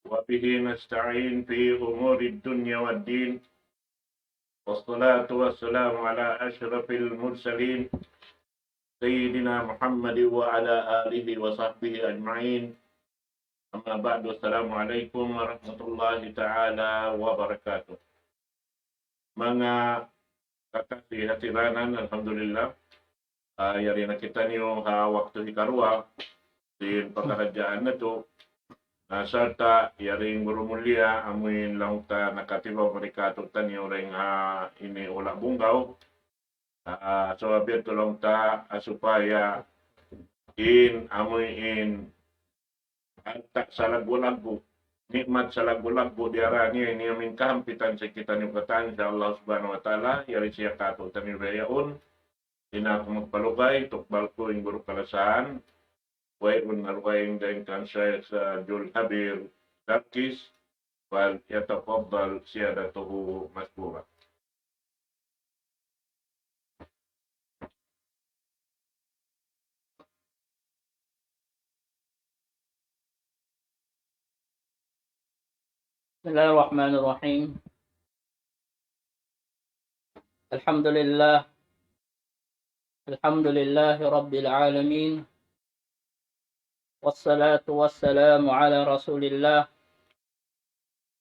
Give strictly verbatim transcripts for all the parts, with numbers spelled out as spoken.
وبه نستعين في أمور الدنيا والدين. والصلاة والسلام على أشرف المرسلين سيدنا محمد وعلى آله وصحبه أجمعين. أما بعد، السلام عليكم ورحمة الله تعالى وبركاته. Manga kakasi ha tiranan, alhamdulillah. Ah, yari na kitaniyu ha waktu hikaruwa sin pakaradjaan natu'. Na sarta' yari in guru mulia amuin laung ta nakatibaw mari kātu'niyu dayn ha ini hula' Bunggaw. Ah, so biya' tu laung ta, ah, supaya in amuin alta' salaggu'-laggu', ni'mat salaggu'-laggu' diyara niya ini amuin kahampitan sin kitaniyu katan, insya Allah subhanahu wa ta'ala, yari siya kātu'niyu bihaun. Di' na aku magpalugay, tukbal ku in guru kalasahan, wayruun na dugaing dayn kan Shaykh, ah, Abdul Habir Darkis, فليتفضل سيادته مشكورا. بسم الله الرحمن الرحيم. الحمد لله. الحمد لله رب العالمين. والصلاة والسلام على رسول الله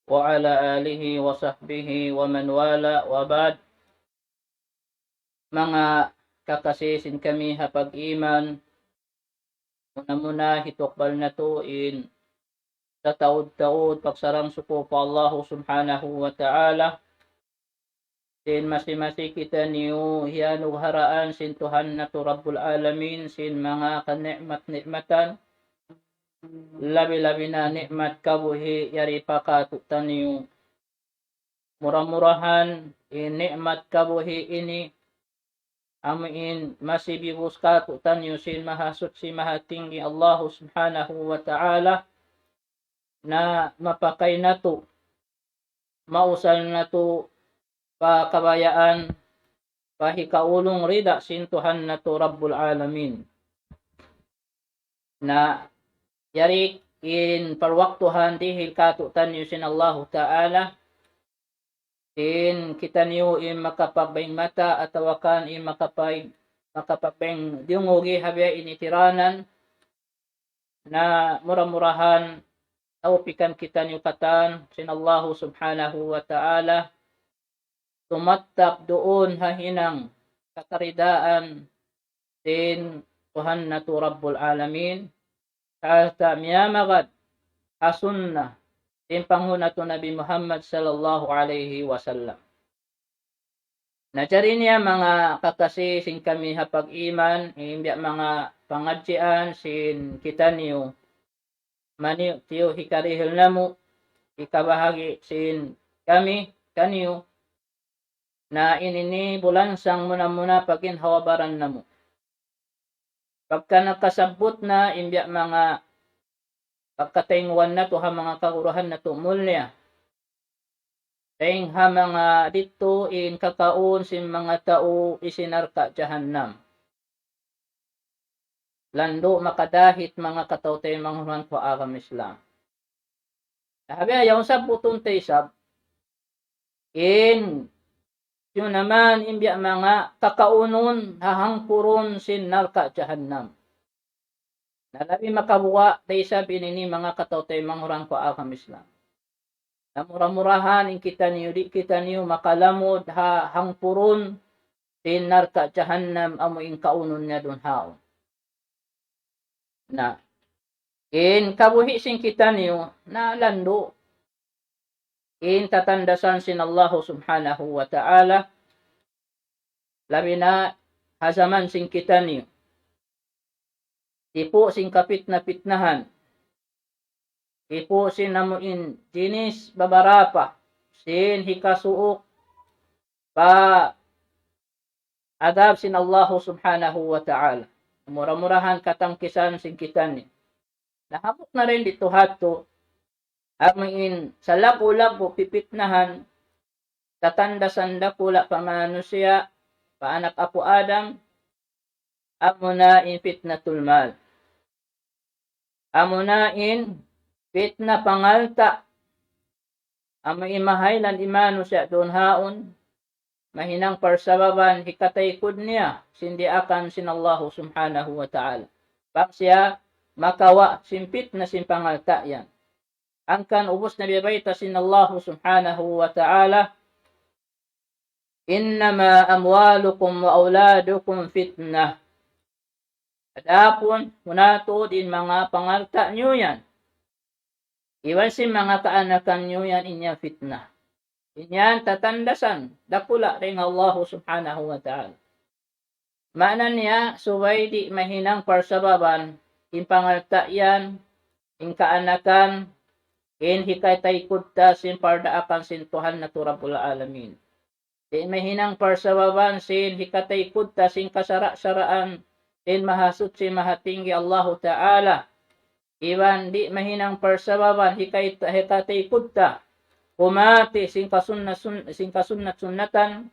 وعلى آله وصحبه ومن والاه وبعد. Manga kakasi sin kami ha pag-iman, muna-muna hitukbal natu' in sataud-taud pagsarang-suku pa Allahu subhanahu wa ta'ala. Sin masi-masi kitaniyu hiyanugharaan sin Tuhan natu' Rabbul Alamin sin manga kani'mat-ni'matan, labi-labi na ni'mat kabuhi' yari pa kātu'niyu. Mura-murahan in ni'mat kabuhi' ini amuin masi biyuhus kātu'niyu sin Mahasuchi Mahatinggi Allahu subhanahu wa ta'ala, na mapakay natu', mausal natu' pa kabayaan, pa hikaulung rida sin Tuhan natu' Rabbul Alamin. Na yari in parwaktuhan dihil kātu'niyu sin Allahu ta'ala, in kitaniyu in makapagbayng mata atawa kan in makapag-, makapagbayng diyungug ha biya' ini tiranan, na mura-murahan tawpikan kitaniyu katan sin Allahu subhanahu wa ta'ala, tumattap duun ha hinang kakaridaan sin Tuhan natu' Rabbul Alamin, sarta' miyamagad ha sunnah sin panghu' natu' Nabi Muhammad sallallahu alayhi wasallam. Na jari niya manga kakasi sin kami ha pag-iman, in biya' manga pangadjian sin kitaniyu, maniyu-tiyu hikarihil namu', hikabahagi' sin kami, kaniyu, na ini ini bulansang muna-muna pa ginhawa-baran namu'. Pagka nakasabbut na in biya' manga pagkataynguan natu' ha manga kaguruhan natu' mulia, dayng ha manga didtu in kakaun sin manga tau hisinar narka' jahannam. Landu' makadahit manga kataw-taymanghuran ku ha agama Islam. Na ha bihaun sabbutun ta isab, in siyu naman in biya' manga kakaunun ha hangpurun sin narka' jahannam. Na labi makabuga' da isab ini ini manga kataw-taymanghuran ku ha agama Islam. Na mura-murahan in kitaniyu, di' kitaniyu makalamud ha hangpurun sin narka' jahannam amu in kaunun niya duun haun. Na in kabuhi' sin kitaniyu, na landu' in tatandasan sin Allahu subhanahu wa ta'ala, labi na ha jaman sin kitaniyu. Tipu' sin kapitna-pitnahan. Tipu' sin amu in jinis babarapa sin hikasuuk pa adab sin Allahu subhanahu wa ta'ala. Mura-murahan katangkisan sin kitaniyu. Na hambuuk na dayn didtu ha yadtu, amu in salaggu'-laggu' pipitnahan, tatandasan dakula' pa manusiya', pa anak apu' Adam, amuna in fitnatul mal. Amuna in Fitna pangalta', amu in mahaylan in manusiya' duun haun, mahinang parsababan hikataykud niya sin diyaakan sin Allahu Subhanahu wa Ta'ala. Bang siya makawa' sin fitna sin pangalta' yan. Hangkan ubus na biyabayta' sin Allahu Subhanahu wa Ta'ala, إنما أموالكم وأولادكم فتنة. Adapun, hunatu in manga pangalta' niyu yan, iban sin manga kaanakan niyu yan, in yan fitna. In yan tatandasan dakula' dayn ha Allahu Subhanahu wa Ta'ala. Maana niya, subay di' mahinang parsababan in pangalta' yan, in kaanakan, in hikataykud ta sin pardaakan sin Tuhan natu' Rabbul Alamin. Di' mahinang parsababan sin hikataykud ta sin kasara'-saraan sin Mahasuchi Mahatinggi Allahu Ta'ala. Iban di' mahinang parsababan hikay-, hikataykud ta humati sin kasunnat-, sun-, sin kasunnat-sunnatan,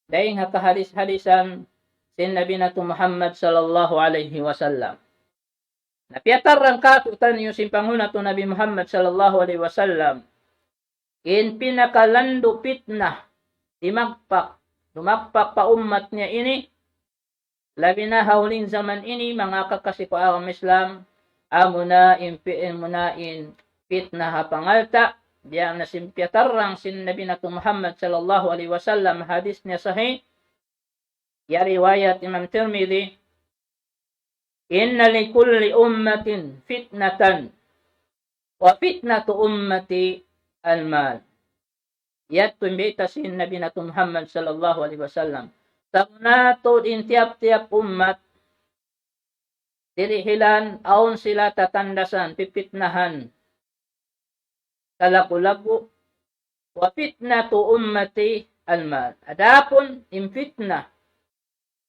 dayn ha kahadis-hadisan sin Nabi natu' Muhammad sallallahu alayhi wasallam. Na piyatarrang kātu'niyu sin panghu' natu' Nabi Muhammad sallallahu alayhi wasallam, in pinakalandu' fitna, dimagpak, dumagpak pa ummat niya ini, labi na ha huling jaman ini, manga kakasi ku agama Islam, amuna in pi-, amuna in fitna ha pangalta', biya' na sin piyatarrang sin Nabi natu' Muhammad sallallahu alayhi wasallam, hadis niya sahih, ya riwayat Imam Tirmidhi, إن لكل أمة فتنة وفتنة أمتي المال. Yadtu in bayta' sin Nabi natu' Muhammad sallallahu alayhi wasallam. Sa' hunatu in tiyap-tiyap ummat, dirihilan awn sila tatandasan, pipitnahan, talagu-lagu, وفتنة أمتي المال. Adapun in fitna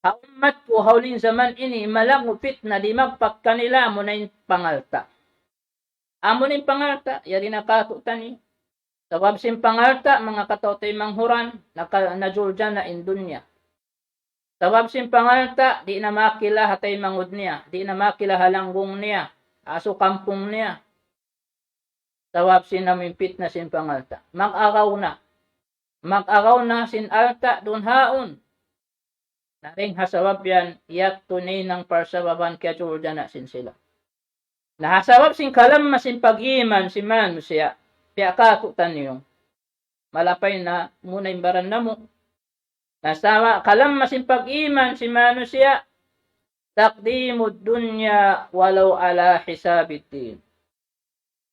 ha ummat ku ha huling jaman ini, malagu' fitna dimagpak kanila, amuna in pangalta'. Amuna in pangalta', yari na kātu'niyu. Sabab sin pangalta', manga kataw-taymanghuran, manghuran, naka-, najuljana' in dunya. Sabab sin pangalta', di' na makakila ha taymanghud niya, di' na makakila ha langgung niya, ha sukampung niya. Sabab sin amu in fitna sin pangalta'. Mag-agaw na. Mag-agaw na sin alta' duun haun. Na dayn ha sabab yan, yadtu in hinang parsababan kiyajuljana' sin sila. Na ha sabab sin kalamma sin pag-iman sin manusiya', piya kātu'niyu. Malapay na muna in baran namu'. Na sabab kalamma sin pag-iman sin manusiya', تقديم الدنيا ولو على حساب الدين.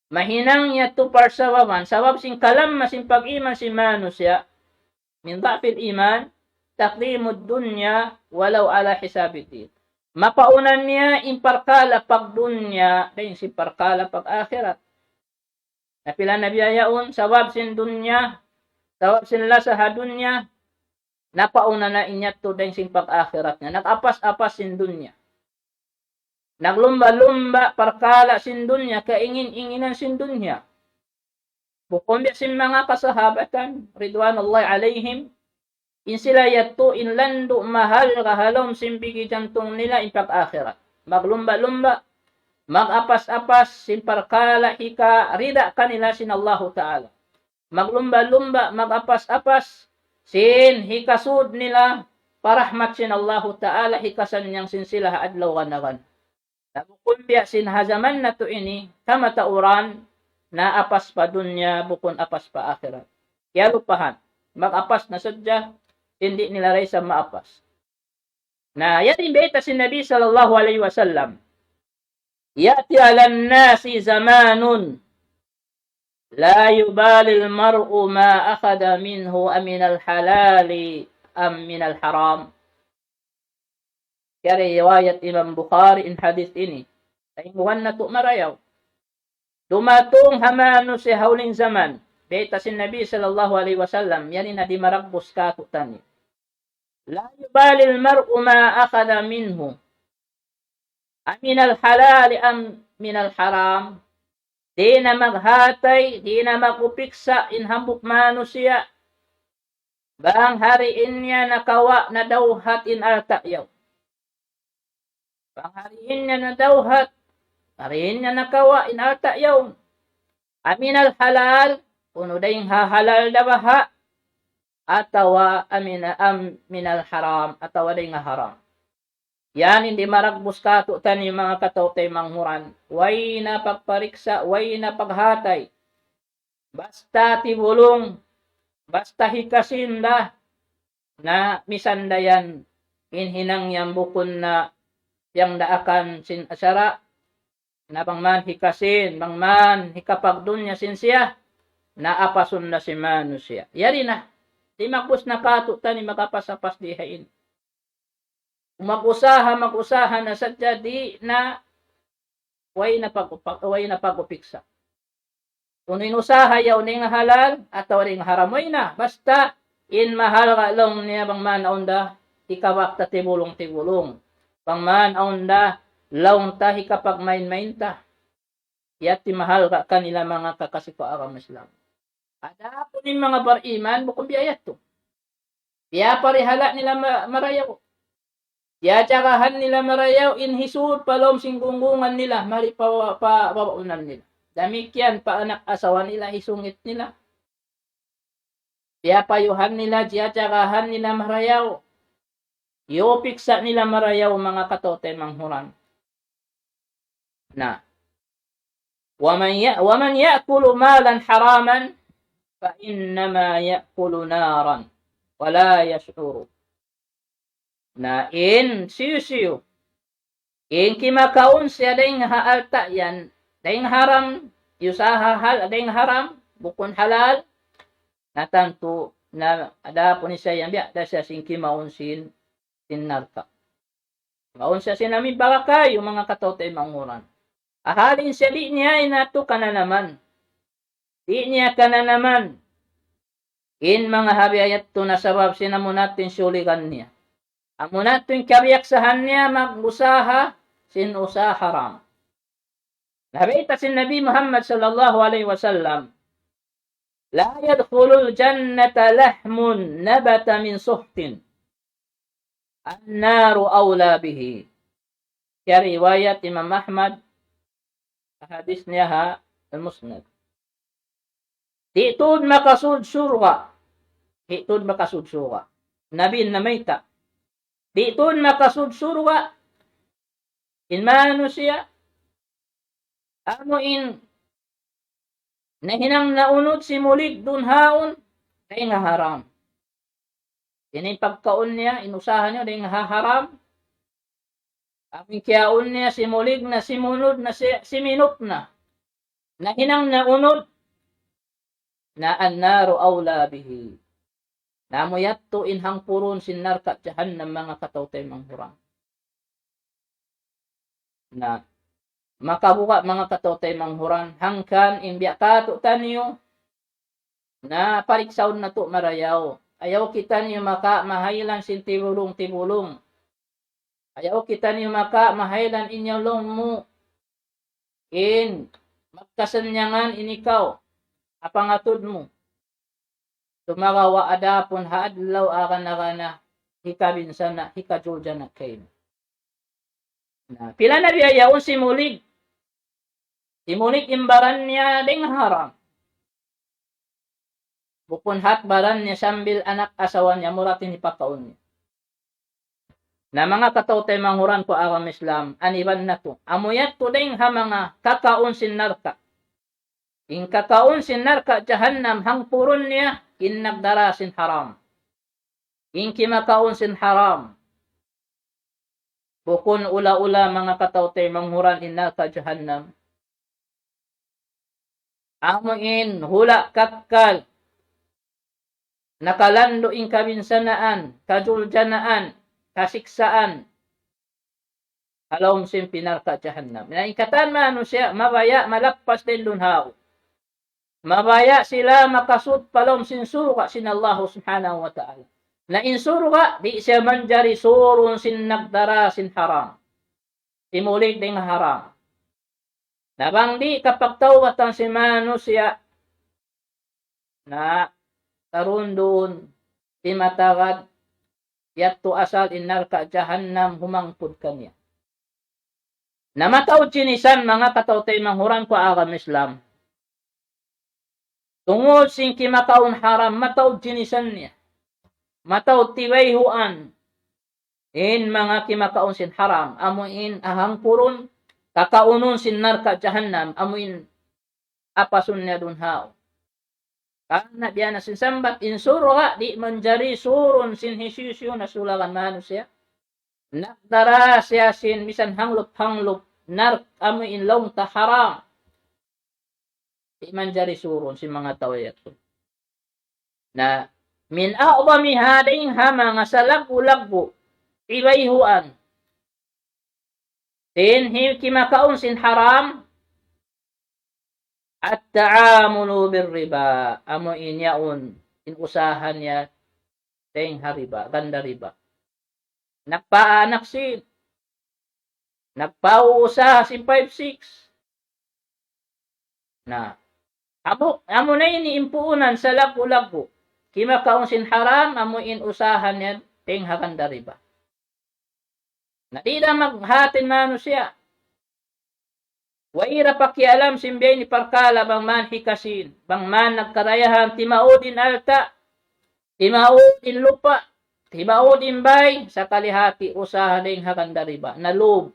Mahinang yadtu parsababan, sabab sin kalamma sin pag-iman sin manusiya', من ضعف الإيمان تقديم الدنيا ولو على حساب الدين. Mapauna niya in parkala' pagdunya, dayn sin parkala' pag-akhirat. Na pila na biya' yaun, sabab sin dunya, sabab sin lasa ha dunya, napauna na in yadtu dayn sin pag-akhirat niya. Nag-apas-apas sin dunya. Naglumba-lumba parkala' sin dunya, kaingin-inginan sin dunya. Bukun biya' sin manga kasahabatan, ridwanullahi alayhim, in sila yadtu in landu' mahal ha lawm sin bigi jantung nila in pag-akhirat. Maglumba-lumba, mag-apas-apas sin parkala' hikarida kanila sin Allahu Ta'ala. Maglumba-lumba, mag-apas-apas sin hikasud nila pa rahmat sin Allahu Ta'ala, hikasannyang sin sila ha adlaw ganagan. Na bukun biya' sin ha jaman natu' ini, kamatauran, naapas pa dunya, bukun apas pa akhirat. Kiyalupahan, mag-apas na sadja, di' nila da isab maapas. Na, yari in bayta' sin Nabi sallallahu alayhi wasallam, يأتي على الناس زمان لا يبالي المرء ما أخذ منه أمن الحلال أم من الحرام. Yari riwayat Imam Bukhari in hadith ini. Taymbuhan natu' marayaw. Dumatung ha manusiya' ha huling jaman. Bayta' sin Nabi sallallahu alayhi wasallam, yan in di' maragbus kātu'niyu. لا يبالي المرء ما أخذ منه أمن الحلال أم من الحرام. Di' na maghātay, di' na mag-upiksa in hambuuk manusiya'. Bang ha diin niya nakawa' nadawhat in alta' yaun. Bang ha diin niya nadawhat, ha diin niya nakawa' in alta' yaun. Aminal halal, unu dayng ha halal da baha', atawa amina-, am-, minal haram, atawa dayng ha haram. Yan in di' maragbus kātu'niyu manga kataw-taymanghuran. Way na pagpariksa', way na paghatay. Basta tibulung, basta hikasin da, na misan da yan in hinang yan bukun na piyagdaakan sin sara', na bang man hikasin, bang man hikapagdunya sin siya, na apasun da sin manusiya'. Yari na, di' magbus na kātu'niyu makapas-apas di ha ini. Mag-usaha, mag-usaha na sadja di' na way na pag-, way na pag-upiksa'. Kunu' in usaha yaun dayng halal atawa dayng haram, way na. Basta in mahalga' laung niya bang man awn da hikabak ta tibulung-tibulung. Bang man awn da laung ta hikapagmain-main ta. Yadtu in mahalga' kanila manga kakasi ku agama Islam. Adapun in manga bariman, bukun biya' yadtu. Piyaparihala' nila ma-, marayaw. Piyajagahan nila marayaw in hisūd pa lawm sin gunggungan nila, mari pa, pa, pabaunan nila. Damikkiyan pa anak asawa nila, hisungit nila. Piyapayuhan nila, jiyajagahan nila marayaw. Iyupiksa' nila marayaw manga kataw-taymanghuran. Na. ومن ي-، ومن يأكل مالا حراما فإنما يأكل نارا ولا يشعر. Na in hisiyu-siyu in kimakaun siya dayng ha alta' yan, dayng haram, iyusaha hal-, dayng haram, bukun halal, na tantu na adapun siya yan biya' da siya sin kimaun sin, sin narka'. Kimaun siya sin amu in baga kayu, manga kataw-taymanghuran. Ahalin siya di' niya in yadtu kananaman. Di' niya kananaman in manga ha biya' yadtu na sabab sin amu na yadtu in suligan niya. Amu na yadtu in kabiyaksahan niya mag-usaha sin usaha haram. Na bayta' sin Nabi Muhammad sallallahu alayhi wasallam, لا يدخل الجنة لحم نبت من سحت، النار أولى به. Riwayat Imam Ahmad, hadis niya ha Al-Musnad. Di' tuud makasud surga'. Di' tuud makasud surga'. Nabi in namayta'. Di' tuud makasud surga' in manusiya', amu in nahinang na unud simulig duun ha yaun, dayng ha haram. Ini pagkaun niya, in usaha niya, dayng ha haram. Amu in kiyaun niya, simulig na, simunud na, si-, siminup na. Nahinang na unud, na النار أولى به. Na amu yadtu in hangpurun sin narka' jahannam, manga kataw-taymanghuran. Na makabuga', manga kataw-taymanghuran, hangkan in biya' katu'niyu, na pariksaun natu' marayaw. Ayaw kitaniyu maka mahaylan sin tibulung-tibulung. Ayaw kitaniyu maka mahaylan in yaun laung mu. In magkasannyangan in ikaw ha pangatud mu. Sumagawa' adapun ha adlaw agana-gana, hikabinsana', hikajuljana' kaymu. Na, pila na biya' yaun simulig. Simulig in baran niya dayng haram. Bukun hat baran niya sambil anak asawa niya, mura' in hipakaun niya. Na manga kataw-taymanghuran ku agama Islam, aniban natu'. Amu yadtu dayng ha manga kakaun sin narka'. In kakaun sin narka' jahannam hangpurun niya, in nagdara sin haram. In kimakaun sin haram. Bukun ula-ula, manga kataw-taymanghuran, in narka' jahannam. Amu in hula' kakkal. Nakalandu' in kabinsanaan, kajuljanaan, kasiksaan ha lawm sin api narka' jahannam. Na in katan manusiya', mabaya' malappas dayn duun ha yaun. Mabaya' sila makasud pa lawm sin surga' sin Allahu Subhanahu wa Ta'ala. Na in surga', di' siya manjari surun sin nagdara sin haram. Simulig dayn ha haram. Na bang di' kapagtawbatan sin manusiya', na tarun duun di' matagad, yadtu asal in narka' jahannam humangpud kaniya. Na mataud sin isan, manga kataw-taymanghuran ku agama Islam. Tungud sin kimakaun haram, mataud jinisan niya. Mataud tiwayhuan. In manga kimakaun sin haram, amu in ahangkurun, kakaunun sin narka' jahannam, amu in apasun niya duun haun. Karna' biya' na sin sambat, in surga' di' manjari surun sin hisiyu-siyu na sulagan manusiya'. Nagdara siya sin misan hanglup-hanglup narka' amu in laung ta haram. Di' manjari surun sin manga tau yadtu. Na, من أعظمها, dayn ha manga salaggu'-laggu' tiwayhuan sin hi-, kimakaun sin haram, التعامل بالربا, amu in yaun, in usaha niya, dayn ha riba, ganda riba. Nagpaanak sin, nagpausaha sin five six. Na, amu, amu na ini in puunan salaggu'-laggu'. Kimakaun sin haram, amu in usaha niya, dayn ha ganda riba. Na di' da maghati in manusiya'. Way da pakialam sin biya' ini parkala' bang man hikasin, bang man nagkarayahan, timaud in alta', timaud in lupa', timaud in bay, sakali hati usaha dayn ha ganda riba. Nalub.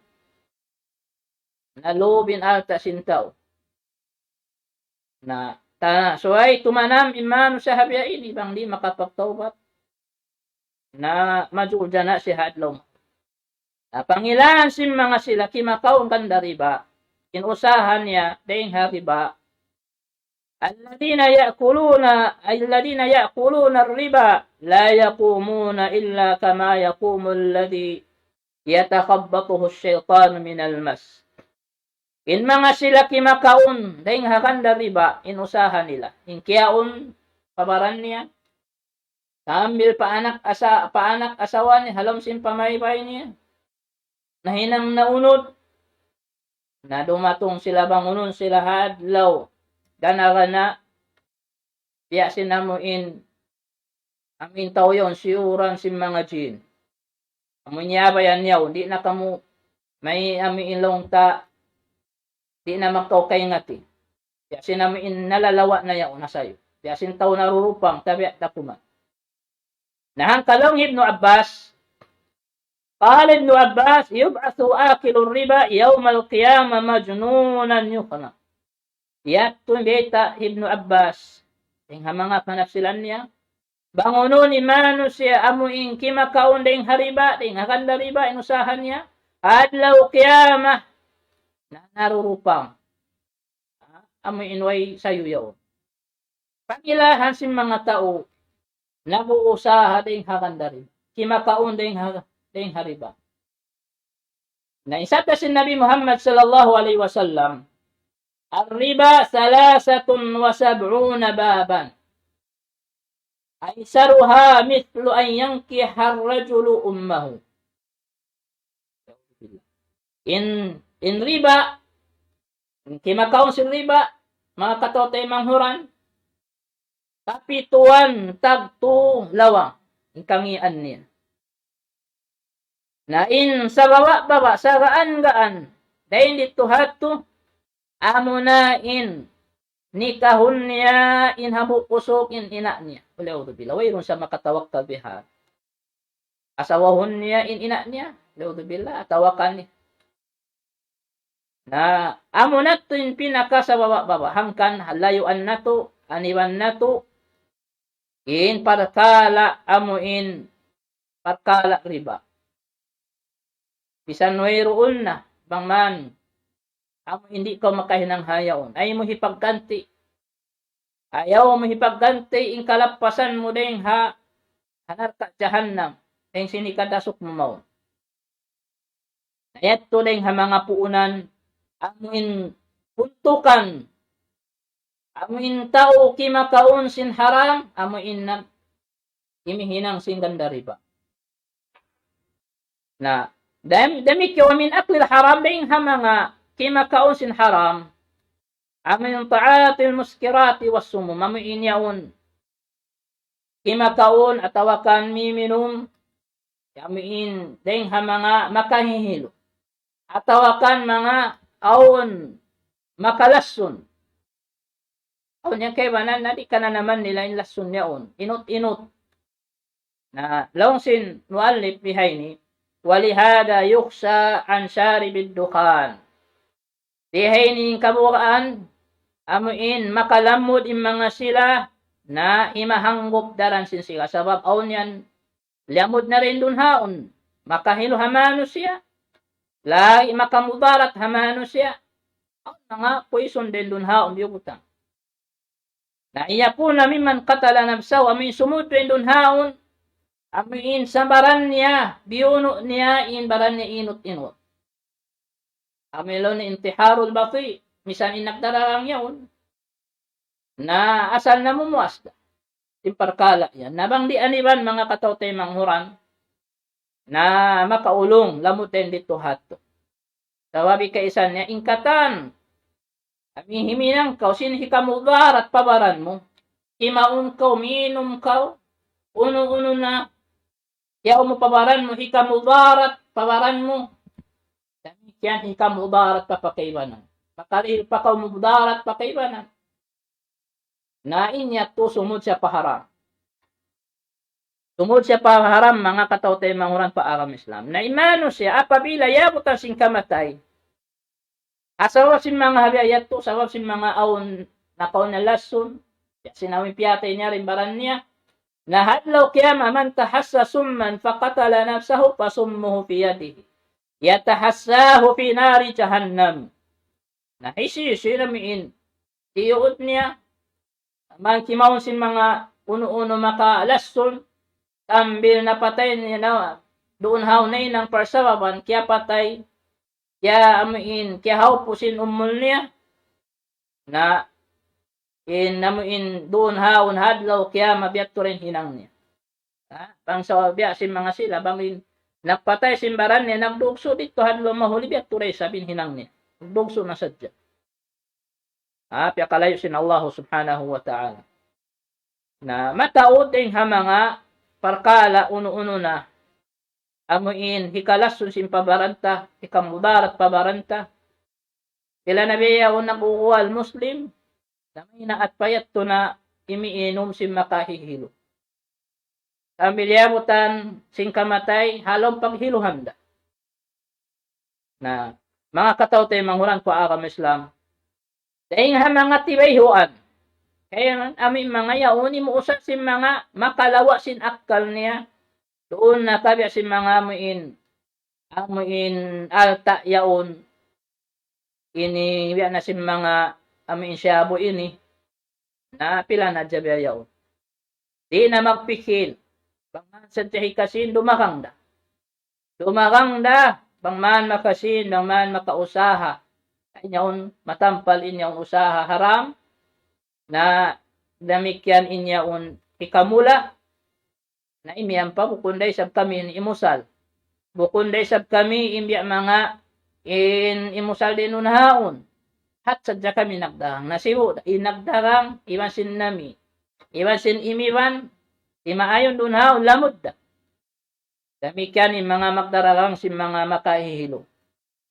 Nalub in alta' sin tau. Na, ta-, subay tumanam in manusiya' ha biya' ini bang di' makapagtawbat. Na, majul jana siya ha adlaw. Na, pangilahan sin manga sila kimakaun ganda riba, in usaha niya dayn ha riba. الذين يأكلون، الذين يأكلون الربا لا يقومون إلا كما يقوم الذي يتخبطه الشيطان من المس. In manga sila kimakaun dayn ha ganda riba, in usaha nila. In kiyaun pa baran niya, sambil paanak asa-, paanak asawa niya, ha lawm sin pamaybay niya. Nahinang naunud, na dumatung sila, bangunun sila ha adlaw gana-gana, biya' sin amu in, amu in tau yaun siyuran sin manga jin. Amu in yabayan yaun, di' na kamu may amu in laung ta, di' na makaw kaingati. Biya' sin amu in nalalawa' na yaun na sayu. Biya' sin tau narurupang, tabiat da kuman. Na hangkan laung Ibnu Abbas, قال ابن عباس: يبعث آكل الربا يوم القيامة مجنونا يغنى. Yadtu in bayta' Ibnu Abbas, dayn ha manga panapsilan niya, bangunun in manusiya' amu in kimakaun dayn ha riba, dayn ha ganda riba, in usaha niya, adlaw qiyamah, na narurupang. Amu in way sayu yaun. Pangilahan sin manga tau nag-uusaha dayn ha ganda riba, kimakaun dayn ha, dayn ha riba. Na in sabda sin Nabi Muhammad sallallahu alayhi wasallam, الربا ثلاثة وسبعون بابا أيسرها مثل أن ينكح الرجل أمه. In, in riba, in kimakaun sin riba, manga kataw-taymanghuran, kapituan tagtu lawang in kangīan niya. Na in sababa'-baba', sagaan-gaan, dayn didtu ha yadtu, amuna in nikahun niya in hambuuk usug in ina' niya. والعياذ بالله, wayruun siya makatawakkal biha. Asawahun niya in ina' niya, والعياذ بالله, atawa kan niya. Na, amuna yadtu in pinakasababa'-baba', hangkan layuan natu', aniban natu', in parkala' amu in parkala' riba. Misan wayruun na, bang man, amu in di' kaw makahinang ha yaun. Ayaw mu hipagganti'. Ayaw mu hipagganti' in kalappasan mu dayn ha, ha narka' jahannam, dayn sin hikadasuk mu mawn. Na yadtu dayn ha manga puunan, amu in puntukan, amu in tau kimakaun sin haram, amu in nag-, himihinang sin ganda riba. Na, dam-, damikkiyan ومن أكل الحرام, dayn ha manga kimakaun sin haram, amu in تعاطي المسكرات والسموم, amu in yaun kimakaun atawa kan miminum, amu in dayn ha manga makahihilu, atawa kan manga awn makalasun. Awn yan kaibanan na di' kananaman nila in lassun yaun. Inut-inut. Na laung sin muallif bihaini, ولهذا يخشى عن شارب الدخان. Bihaini in kabugaan, amu in makalamud in manga sila na himahanggup daran sin siga. Sabab awn yan, lamud na dayn duun haun, makahilu ha manusiya', lagi' makamudarat ha manusiya'. Awn manga poison dayn duun haun, biyubutan. Na, إن يكون ممن قتل نفسه, amu in sumud dayn duun haun, amu in sa baran niya, biyunu' niya, in baran niya inut-inut. Amu in laung niya intiharul bati', misan in nagdararang yaun. Na asal namumuas da in parkala' yan. Na bang di' aniban manga kataw-taymanghuran, na makaulung, lamud dayn didtu ha yadtu. Sabab kaisan niya, in katan, amu in himinang kaw, sin hikamudarat pa baran mu, himaun kaw, minum kaw, unu-unu na, yaun mu pa baran mu, hikamudarat pa baran mu, damikkiyan hikamudarat pa pa kaibanan. Makarihil pa kaw mudarat pa kaibanan. Na in yadtu sumud siya pa haram. Sumud siya pa haram, manga kataw-taymanghuran pa agama Islam. Na in manusiya', apabila yabutan sin kamatay, ha sabab sin manga ha biya' yadtu, sabab sin manga awn nakauna lassun, ya sin awn piyatay niya dayn baran niya. Na ha adlaw kiyamat, من تحسى سما فقتل نفسه فسمه في يده يتحساه في نار جهنم. Na hisiyu-siyu na amu in tiyuud niya, bang kimaun sin manga unu-unu makalassun, sambil napatay niya na, duun haun na in parsababan, kiyapatay, kiya amu in, kiyahaupu' sin umul niya, na in amu in duun haun ha adlaw kiyamat biya' tuud in hinang niya. Ha? Bang sa biya' sin manga sila, bang in nagpatay sin baran niya, nagdugsu' didtu ha adlaw mahuli biya' tuud isab in hinang niya. Nagdugsu' na sadja. Ha? Piyakalayu' sin Allah subhanahu wa ta'ala. Na mataud in ha manga parkala' unu-unu na amu in hikalassun sin pa baran ta, hikamudarat pa baran ta. Pila na biya' yaun nag-uwal Muslim, na maynaat pa yadtu na imiinum sin makahihilu. Sambil yabutan sin kamatay, ha lawm paghiluhan da. Na, manga kataw-taymanghuran pa agama Islam, dayn ha manga tibayhuan. Kaya amu in manga yaun, imuusal sin manga makalawa' sin akkal niya, duun na kabiya' sin manga amu in, amu in alta' yaun, ini biya' na sin manga amu in shabu ini, na pila na hadja biya' yaun. Di' na magpikil, bang man sadja hikasin, dumagang da. Dumagang da, bang man makasin, bang man makausaha. In yaun matampal, in yaun usaha haram, na damikkiyan in yaun hikamula, na imiyan pa bukun da isab kami in imusal. Bukun da isab kami in biya' manga in imusal dayn duun haun. Hat sadja kami nagdagang. Nasibu' da, in nagdagang, iban sin nami, iban sin imiban, imaayun duun haun, lamud da. Damikkiyan in manga magdaragang sin manga makahihilu,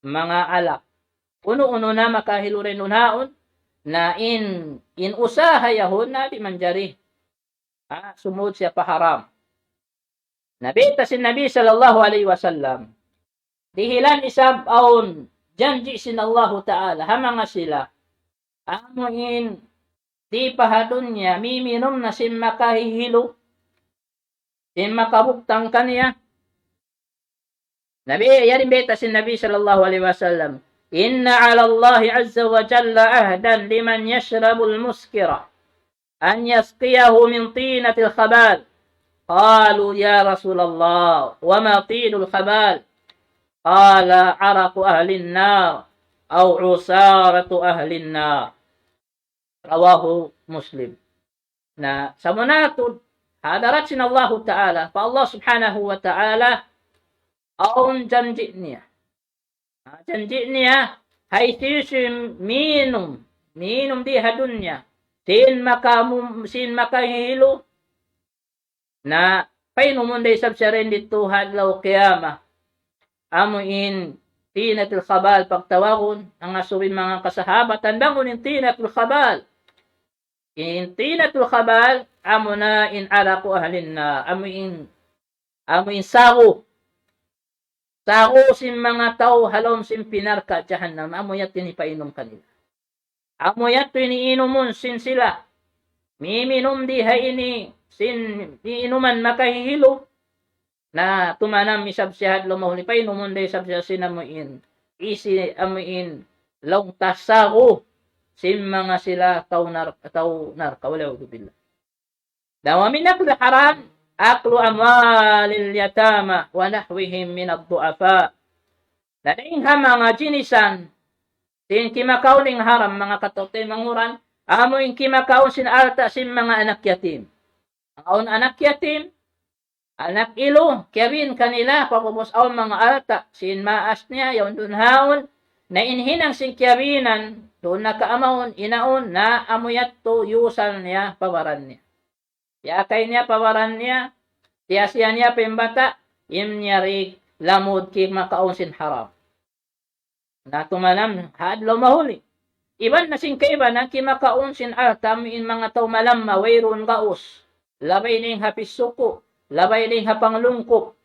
manga alak. Unu-unu na makahilu dayn duun haun, na in, in usaha yaun na di' manjari. Ha, sumud siya pa haram. Na bayta' sin Nabi sallallahu alayhi wasallam, dihilan isab awn janji' sin Allahu Ta'ala ha manga sila, amu in di' pa ha dunya miminum na sin makahihilu, sin makabuktang kaniya. Nabi, yari in bayta' sin Nabi sallallahu alayhi wasallam, إن على الله عز وجل عهدا لمن يشرب المسكر أن يسقيه من طينة الخبال. قالوا: يا رسول الله، وما طين الخبال؟ قال: عرق أهل النار أو عصارة أهل النار. رواه مسلم. Na, sabunnal tuud, ha hadarat sin Allahu Ta'ala, pa Allah Subhanahu wa Ta'ala, awn janji' niya. Ha, janji' niya, hisiyu-siyu minum, minum di ha dunya, sin makamu-, sin makahihilu, na painumun da isab siya dayn didtu ha adlaw qiyamah. Amu in tinatul khabal pagtawagun, nangasubu in manga kasahabatan, bang unu in tinatul khabal. In tinatul khabal, amuna in araqu ahlin nar, amu in, amu in sagu. Sagu sin manga tau ha lawm sin api narka' jahannam, amu yadtu in hipainum kanila. Amu yadtu in iinumun sin sila. Miminum di ha ini sin iinuman makahihilu. Na tumanam isab siya ha adlaw mahuli, painumun da isab siya sin amu in isi, amu in laung ta sagu sin manga sila tau nar-, tau narka', wal iyadhu billah. Na wa min akli haram, aklu amwalil yatama wa nahwihim minad du'afa. Na dayn ha manga ginisan sin kimakaun dayn haram, manga kataw-taymanghuran, amu in kimakaun sin alta' sin manga anak yatim. Manga awn anak yatim, anak ilu, kiyabin kanila, pag'ubus awn manga alta' sin maas niya, yaun duun haun, na in hinang sin kiyabinan, duun na kaamaun, inaun, na amu yadtu, yusal niya pa baran niya. Yakay niya pa baran niya, tiyasiya niya pa in bata', in yari lamud kimakaun sin haram. Na tumanam ha adlaw mahuli. Iban na sin kaibanan kimakaun sin alta' amu in manga tau malamma, wayruun gaus. Labay dayn ha pisuku', labay dayn ha panglungkup.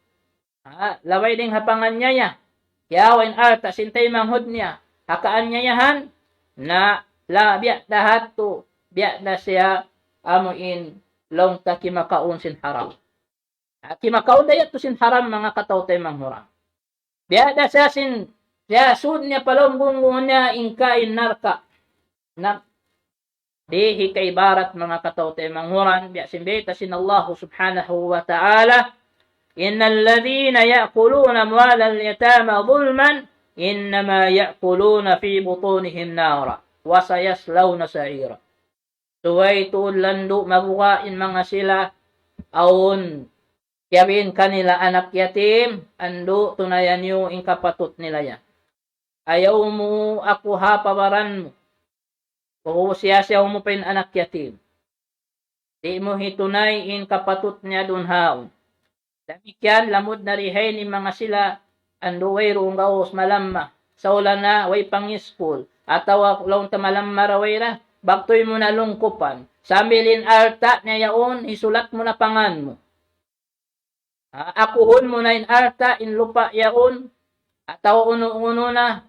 Ha, labay dayn ha panganyaya. Kiyawa' in alta' sin taymanghud niya ha kaanyayahan, na la biya' da hadtu, biya' da siya amu in laung ta kimakaun sin haram. Ha, kimakaun da yadtu sin haram, manga kataw-taymanghuran. Biya' da siya sin, siya sud niya pa lawm gunggung niya in kain narka'. Na, di' hikaibarat, manga kataw-taymanghuran, biya' sin bayta' sin Allah subhanahu wa ta'ala, إن الذين يأكلون أموال اليتامى ظلما إنما يأكلون في بطونهم نارا وسيصلون سعيرا. Subay tuud landu' mabuga' in manga sila awn kiyabin kanila anak yatim, andu' tunayan niyu in kapatut nila yan. Ayaw mu akuha pa baran mu. Pag'ubus siyasiyaw mu pa in anak yatim. Di' mu hitunay in kapatut niya duun haun. Damikkiyan lamud na di ha ini manga sila, andu' wayruun gaus malamma. Sawla na way pangiskul. Atawa laung ta malamma ra way ra, baktuy mu na lungkupan. Sambil in alta' niya yaun, hisulat mu na pangan mu. Ha, akuhun mu na in alta', in lupa' yaun, atawa unu-unu na,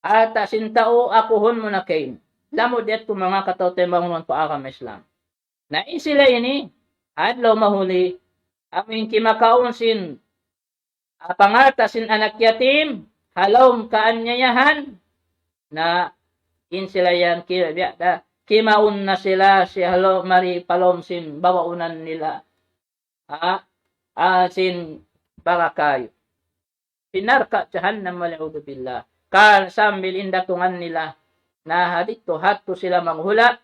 alta' sin tau, akuhun mu na kaymu. Lamud yadtu, manga kataw-taymanghuran pa agama Islam. Na in sila ini, adlaw mahuli, amu in kimakaun sin, ah, pangalta' sin anak yatim, ha lawm kaanyayahan, na in sila yan ki-, biya' da, kimaun na sila sin ha lawm, mari pa lawm sin babaunan nila. Ha? Ah, sin barakayu. Sin narka' jahannam, wal iyadhu billah. Ka sambil in datungan nila, na ha didtu hadtu sila maghula',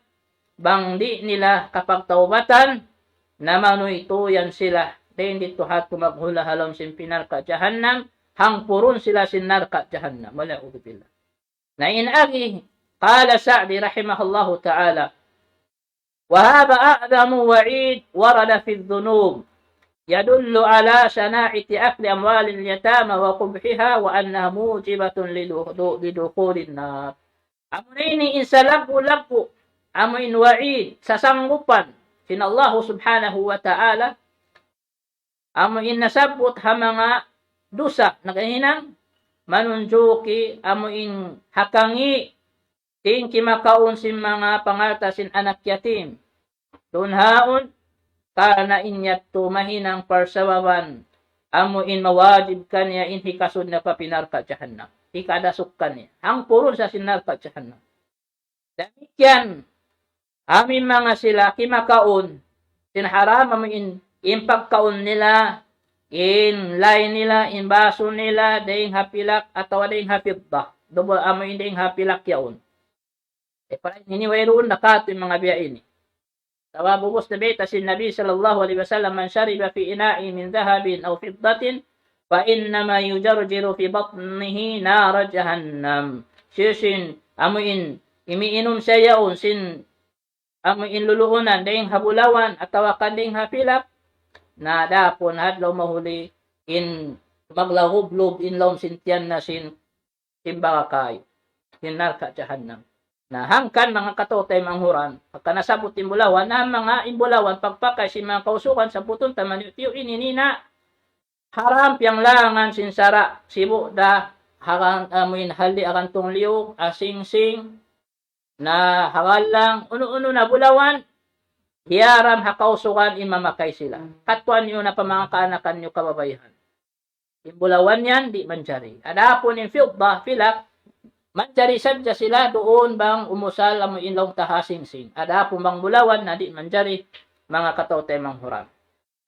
bang di' nila kapagtaubatan, na manuytuyan sila, dayn didtu hadtu maghula' ha lawm sin api narka' jahannam, hangpurun sila sin narka' jahannam, wal iyadhu billah. Na in agi, قال سعدي رحمه الله تعالى: وهذا أعظم وعيد ورد في الذنوب، يدل على شناعة أكل أموال اليتامى وقبحها وأنها موجبة لدخ-، لدخول النار. Amuna ini in salaggu'-laggu', amu in wa'id, sasanggupan, sin Allah subhanahu wa ta'ala, amu in nasabbut ha manga dusa nakahinang, manunjuki amu in hakangi' sin kimakaun sin manga pangalta' sin anak yatim. Duun haun, karna' in yadtu mahinang parsababan, amu in mawajib kaniya in hikasud niya pa api narka' jahannam. Hikadasuk kaniya. Hangpurun sa sin narka' jahannam. Damikkiyan, amu in manga sila kimakaun sin haram, amu in, in pagkaun nila, in lay nila, in basu nila, dayn ha pilak atawa dayn ha fidda. Dubu amu in dayn ha pilak yaun. E, para ini wayruun na katu' in manga biya' ini. Sabab ubus na bayta' sin Nabi sallallahu alayhi wasallam, من شرب في إناء من ذهب أو فضة فإنما يجرجر في بطنه نار جهنم. Siyu sin, amu in, imiinum siya yaun sin, amu in luluunan, dayn ha bulawan, atawa kan dayn ha pilak, na adapun ha adlaw mahuli, in maglagublub in lawm sin tiyan niya sin, sin barakayu, sin narka' jahannam. Na hangkan manga kataw-taymanghuran, pagka nasabbut in bulawan, na manga in bulawan, pagpakay sin manga kausugan, sabbutun ta maniyu'-tiyu' ini, ini na haram piyanglangan sin sara', sibu' da, hagan, amuin hali agantung liyug, asingsing, na hagallang, unu-unu na bulawan, hiyaram ha kausugan in mamakay sila. Katuan niyu na pa manga kaanakan niyu kababaihan. In bulawan yan, di' manjari. Adapun in fidda, pilak, manjari sadja sila duun bang umusal amu in laung ta ha singsing. Adapun bang bulawan na di' manjari, manga kataw-taymanghuran.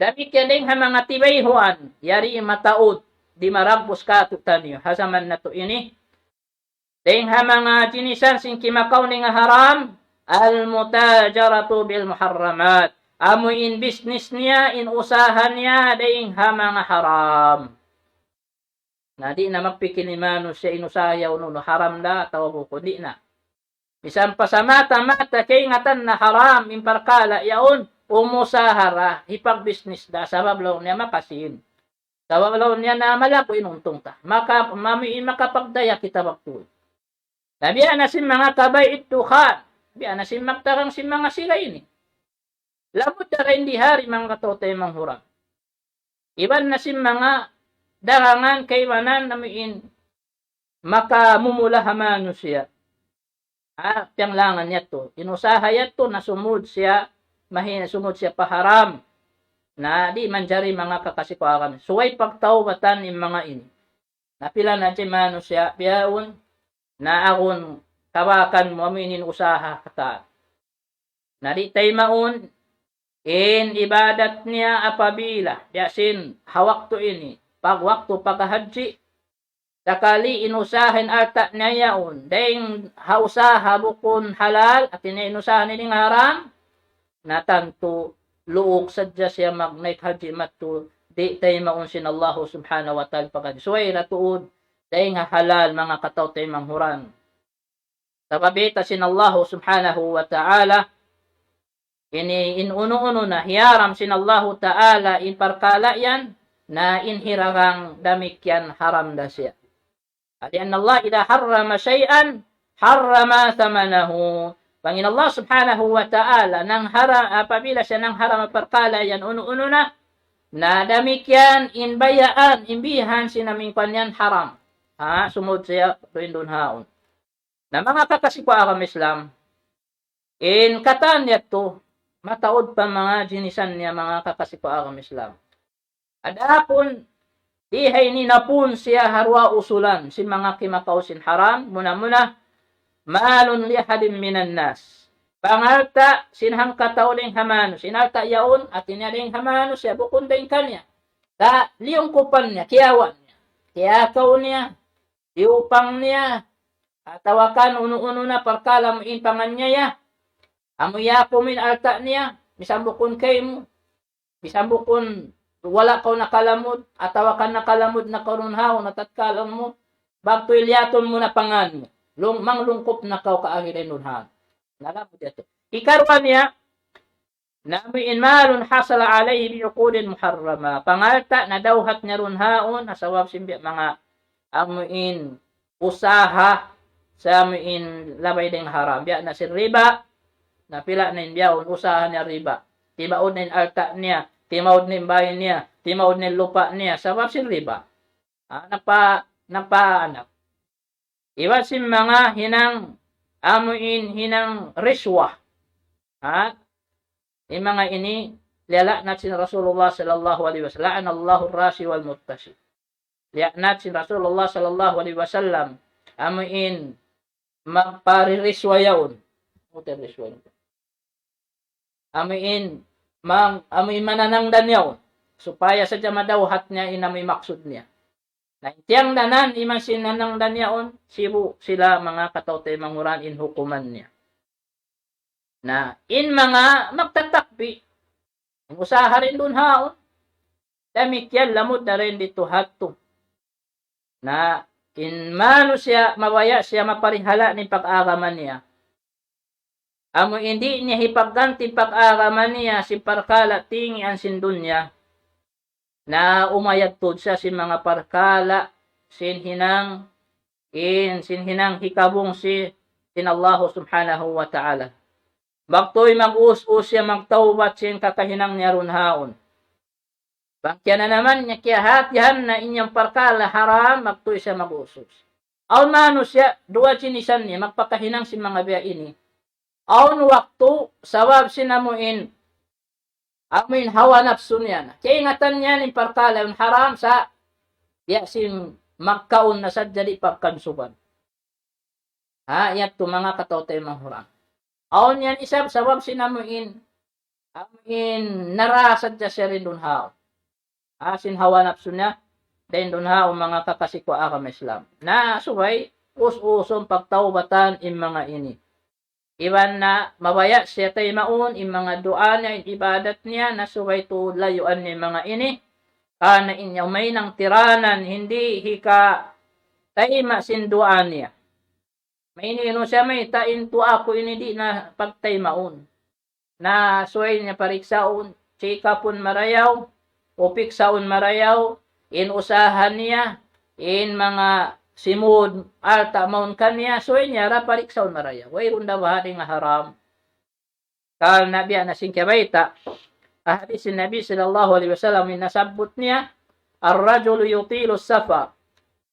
Damikkiyan dayn ha manga tibayhuan, yari mataud, di' maragbus kātu'niyu, ha jaman natu' ini, dayn ha manga jinisan sin kimakaun dayn ha haram, المتاجرة بالمحرمات. Amu in business niya, in usaha niya, dayn ha manga haram. Na di' na magpikil in manusiya' in usaha yaun unu haram da, atawa bukun, di' na. Misan pa sa mata-mata kaingatan na haram in parkala' yaun, umusaha ra, hipagbusiness da, sabab laung niya makasin. Sabab laung niya na malaggu' in untung ta. Maka, mami, makapagdaya kita waktu. Na biya' na sin manga kabay'id dukhan. Biya' na sin magtagang sin manga siga ini. Lamud da ra in dihari manga kataw-taymanghuran. Iban na sin manga dagangan kaibanan amu in makamumula ha manusiya'. Ha, piyanglangan yadtu. In usaha yadtu na sumud siya, mahi-, sumud siya pa haram. Na di' manjari manga kakasi ku agama. Subay pagtaubatan in manga ini. Na pila na di' manusiya' bihaun, na agun tawakan mu amu ini in usaha katan. Na di' taymaun in ibadat niya apabila, biya' sin ha waktu ini, pag waktu paghahadji, sakali in usaha in alta' niya yaun, dayn ha usaha bukun halal, hati niya in usaha niya dayn haram, na tantu luug sadja siya magnaik hadji madtu, di' taymaun sin Allahu subhanahu wa ta'ala paghadji. Subay ra tuud, dayn ha halal manga kataw-taymanghuran. Sabab bayta' sin Allahu subhanahu wa ta'ala, ini in unu-unu na hiyaram sin Allahu ta'ala in parkala' yan, na in hiragang damikkiyan haram da siya. لأن الله إذا حرم شيئا حرم ثمنه. Bang in Allah subhanahu wa ta'ala nangharam, apabila siya nangharam parkala' yan unu-unu na, na damikkiyan in bayaan, in bihan sin amu in kuwan yan haram. Ha, sumud siya duun haun. Na manga kakasi ku agama Islam, in katan yadtu, mataud pa manga jinisan niya manga kakasi ku agama Islam. Adapun, di ha ini napun siya ha duwa usulan, sin manga kimakaun sin haram, muna-muna, مال لأحد من الناس. Pangalta' sin hangkatau dayn ha manusiya', in alta' yaun, hati niya dayn ha manusiya', bukun dayn kaniya. Ta, liyungkupan niya, kiyawa' niya, kiyakaw niya, iyupang niya, atawa kan unu-unu na parkala' amu in panganyaya, amu yaku mu in alta' niya, misan bukun kaymu, misan bukun wala' kaw nakalamud, atawa kan nakalamud na kaw duun haun, na tatkala mu, bagtu iliyatun mu na pangan mu, lung-, manglungkup na kaw kaagi dayn duun haun. Nalamud yadtu. Ikaruwa niya, na amu in مال حصل عليه بعقود محرمة. Pangalta' nadawhat niya duun haun, ha sabab sin biya' manga amu in usaha, sa amu in labay dayn haram. Biya' na sin riba, na pila na in bihaun usaha niya riba. Timaud na in alta' niya, timaud na in bāy niya, timaud na in lupa' niya, sabab sin riba. Ha, napa-, napa-, anak. Iban sin manga hinang, amu in hinang riswa. Ha? In manga ini, liyala'nat sin Rasulullah sallallahu alayhi wasallam, لعن الله الراشي والمرتشي. Liyala'nat sin Rasulullah sallallahu alayhi wasallam, amu in magpaririswa yaun. Magpaririswa yaun. Amu in, mang-, amu in mananangdan yaun. Supaya sadja madawhat niya in amu in maksud niya. Na in tiyangdanan iban sin nanangdan yaun, sibu' sila manga kataw-taymanghuran in hukuman niya. Na in manga magtatakbi', in usaha dayn duun haun, damikkiyan lamud da dayn didtu ha yadtu. Na in manusiya' mabaya' siya maparihala' in pag-agama niya. Amu in di' niya hipagganti in pag-agama niya sin parkala' tingian sin dunya. Na umayad tuud siya sin manga parkala' sin hinang, in sin hinang hikabungsi, sin Allah subhanahu wa ta'ala. Magtuy mag-us-us siya magtawbat sin kakahinang niya duun haun. Bang kiyananaman niya, kiyahatihan na in yan parkala' haram, magtuy siya mag-us-us. Awn manusiya', duwa jinisan niya, magpakahinang sin manga biya' ini. Awn waktu, sabab sin amuin, amuin hawa napsu niya na. Kaingatan niya in parkala' yan haram sa, biya' sin magkaun na sadja di' pagkansuban. Ha, yadtu manga kataw-taymanghuran. Awn yan isab sabab sin amuin, amuin narasa sadja siya dayn duun haw. Ha, sin hawa napsu niya, dayn duun haw manga kakasi ku agama Islam. Na subay, us-usun pagtawbatan in manga ini. Iban na mabaya' siya taymaun in manga duwaa niya, in ibadat niya, na subay tuud layuan niya in manga ini. Karna' in yaun mahinang tiranan, di' hikatayma' sin duwaa niya. Mayni unu siya mayta' in duwaa ku ini di' na pagtaymaun. Na subay niya pariksaun, check-upun marayaw, o piksaun marayaw, in usaha niya, in manga simud, alta' mawn kaniya, subay niya ra pariksaun marayaw. Wayruun da baha' dayn ha haram. Karna' biya' na sin kiyabayta', ha hadis sin Nabi sallallahu alayhi wasallam in nasabbut niya, الرجل يطيل السفر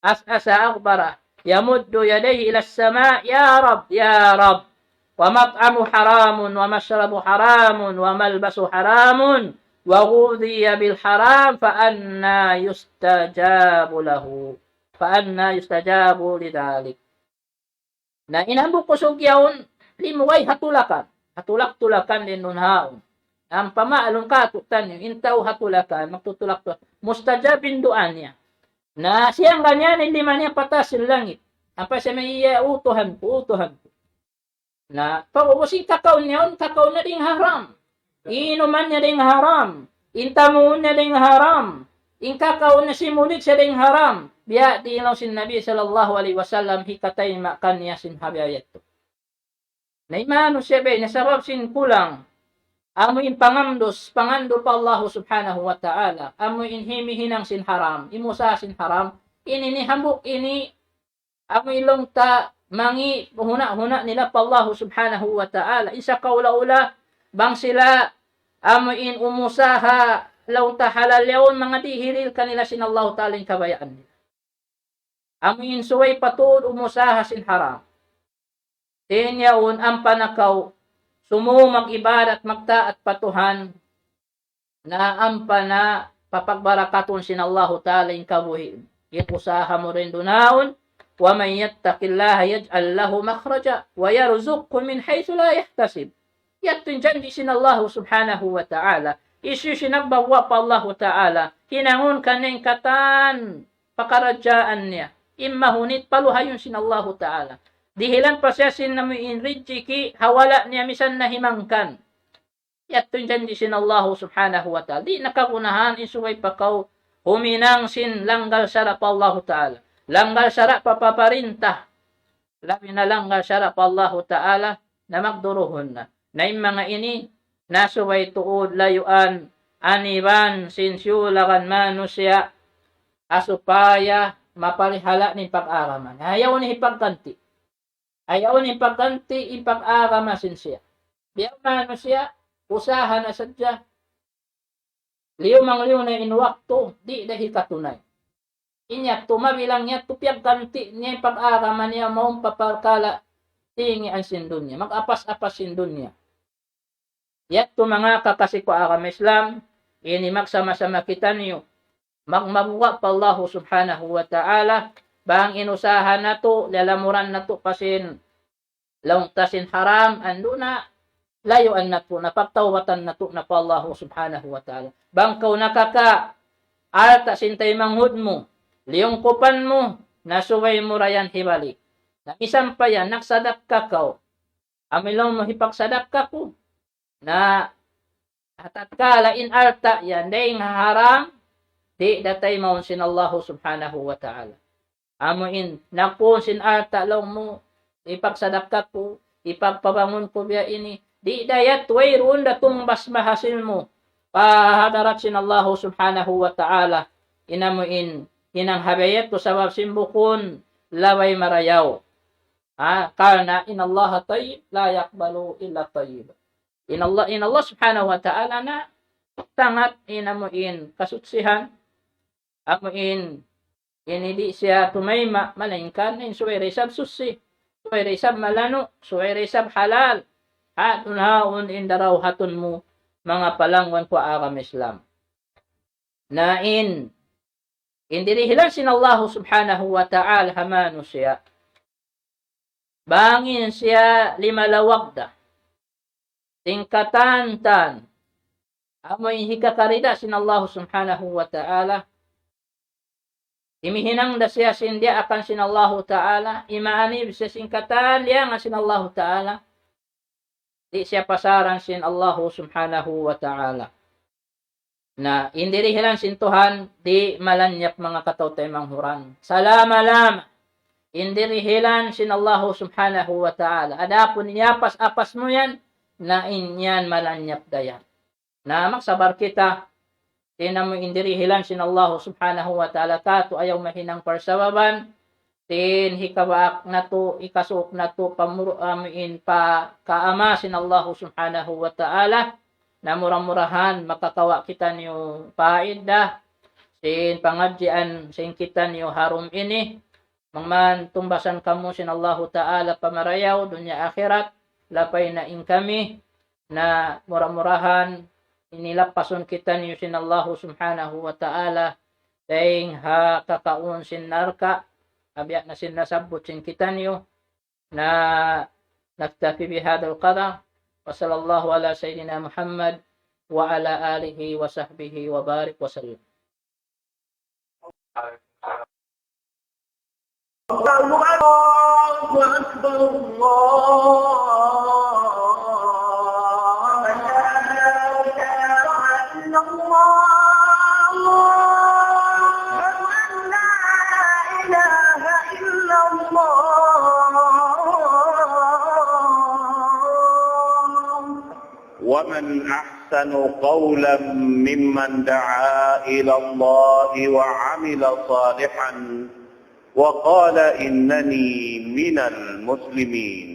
أشعث أغبر يمد يديه إلى السماء يا رب يا رب ومطعمه حرام ومشربه حرام وملبسه حرام وغذي بالحرام فأنى يستجاب له فأنى يستجاب لذلك Na in hambuuk usug yaun, limugay ha tulakan. Ha tulak-tulakan dayn duun haun. Ampa maalun katu'niyu, in tau ha tulakan, magtutulak-tulak. Mustajab in duwaa niya. Na siyangga niya in lima niya pa taas sin langit. Ampa siya may iya, "O Tuhan ku, O Tuhan ku." Na pag-ubus in kakaun niya yaun, kakaun niya dayn ha haram. Inuman niya dayn ha haram. In tamuun niya dayn ha haram. In kakaun niya, simulid siya dayn ha haram. Biya' diin laung sin Nabi sallallahu alayhi wasallam, hikatayma' kaniya sin ha biya' yadtu. Na in manusiya' biya' ini sabab sin kulang. Amu in pangamdus, pangandu' pa Allah subhanahu wa ta'ala. Amu in himihinang sin haram, imusaha sin haram. Ini ini hambuuk ini amu in laung ta mangi' huna'-huna' nila pa Allahu subhanahu wa ta'ala. In sakaula-ula, bang sila amu in umusaha laung ta halal yaun, manga dihiril kanila sin Allahu ta'ala in kabayaan nila. Amu in subay pa tuud umusaha sin haram. Dayn yaun ampa na kaw sumūng mag-ibadat, magtaat pa Tuhan, na ampa na papagbarakatun sin Allahu ta'ala in kabuhi'. In usaha mu dayn duun haun, ومن يتق الله يجعل له مخرجا ويرزقه من حيث لا يحتسب. Yadtu in janji' sin Allahu subhanahu wa ta'ala. Hisiyu-siyu in nagbagwa' pa Allahu ta'ala, hinangun kaniya in katan pakaradjaan niya. In mahunit paluhayun sin Allahu ta'ala. Dihilan pa siya sin amu in rijiki' ha wala' niya misan nahimangkan. Yadtu in janji' sin Allahu subhanahu wa ta'ala. Di' na kagunahan in subay pa kaw huminang sin langgal sara' pa Allahu ta'ala. Langgal sara' pa paparinta. Labi na langgal sara' pa Allahu ta'ala na magduruhun na. Na in manga ini, na subay tuud layuan, aniban sin siyulagan manusiya', ha supaya maparihala' in pag-agama. Ayaw niya hipagganti'. Ayaw niya hipagganti' in pag-agama sin siya. Biya' manusiya', usaha na sadja, liyumang-liyu na in waktu, di' da hikatunay. In yadtu mabilang yadtu piyagganti' niya in pag-agama niya mawn pa parkala' tingian sin dunya, mag-apas-apas sin dunya. Yadtu manga kakasi ku agama Islam, ini magsama-sama kitaniyu magmabuga' pa Allahu subhanahu wa ta'ala, bang in usaha natu', lalamuran natu' pa sin laung ta sin haram, andu' na, layuan natu' na, pagtawbatan natu' na pa Allahu subhanahu wa ta'ala. Bang kaw nakaka-, alta' sin taymanghud mu, liyungkupan mu, na subay mu ra yan hibalik. Na misan pa yan, nagsadakka kaw, amu in laung mu hipagsadakka ku, na ha tatkala in alta' yan dayn ha haram, di' da taymaun sin Allahu subhanahu wa ta'ala. Amu in, nakun sin alta' laung mu, hipagsadakka ku, hipagpabangun ku biya' ini, di' da yadtu, wayruun da tungbas mahasil mu pa hadarat sin Allahu subhanahu wa ta'ala. In amu in hinang ha biya' yadtu sabab sin bukun labay marayaw. Ah, karna' إن الله طيب لا يقبل إلا طيبا. In Allah, in Allah subhanahu wa ta'ala na sangat in amu in kasutsihan, amu in, in di' siya tumayma', malaingkan in subay da isab suchi, subay da isab malanu', subay da isab halal. Ha, dunhaun in darawhatun mu, manga palangwan ku agama Islam. Na in, in dirihilan sin Allah subhanahu wa ta'ala ha manusiya'. Bang in siya limalawag da sin katan-katan, amu in hikakarida sin Allah subhanahu wa ta'ala. Imihinang da siya sin diyaakan sin Allah ta'ala, imaanib siya sin katan liyangan sin Allah ta'ala. Di' siya pasaran sin Allah subhanahu wa ta'ala. Na in dirihilan sin Tuhan, di' malanyap manga kataw-taymanghuran. Salama-lama. In dirihilan sin Allah subhanahu wa ta'ala. Adapun iyapas-apas mu yan, na in yan malanyap da yan. Na magsabar kita, sin amu in dirihilan sin Allah subhanahu wa ta'ala katu' ayaw mahinang parsababan, sin hikabaak natu', hikasuuk natu', pamuru-, amu in pa kaama sin Allah subhanahu wa ta'ala, na mura-murahan makakawa' kitaniyu paida, sin pangadjian sin kitaniyu ha dum ini, bang man tumbasan kamu sin Allahu ta'ala pamarayaw, dunya akhirat, lapay na in kami, na mura-murahan, ini lapasun kitaniyu sin Allahu subhanahu wa ta'ala, dayn ha kakaun sin narka', abiya' na sin nasabbut sin kitaniyu, na naktafi bihadal qadar, wa sallallahu ala sayyidina Muhammad, wa ala alihi wa sahbihi wa barik wa sallam. الله أكبر، الله أكبر، لا إله إلا الله. أشهد أن لا إله إلا الله. ومن أحسن قولا ممن دعا إلى الله وعمل صالحا وقال إنني من المسلمين.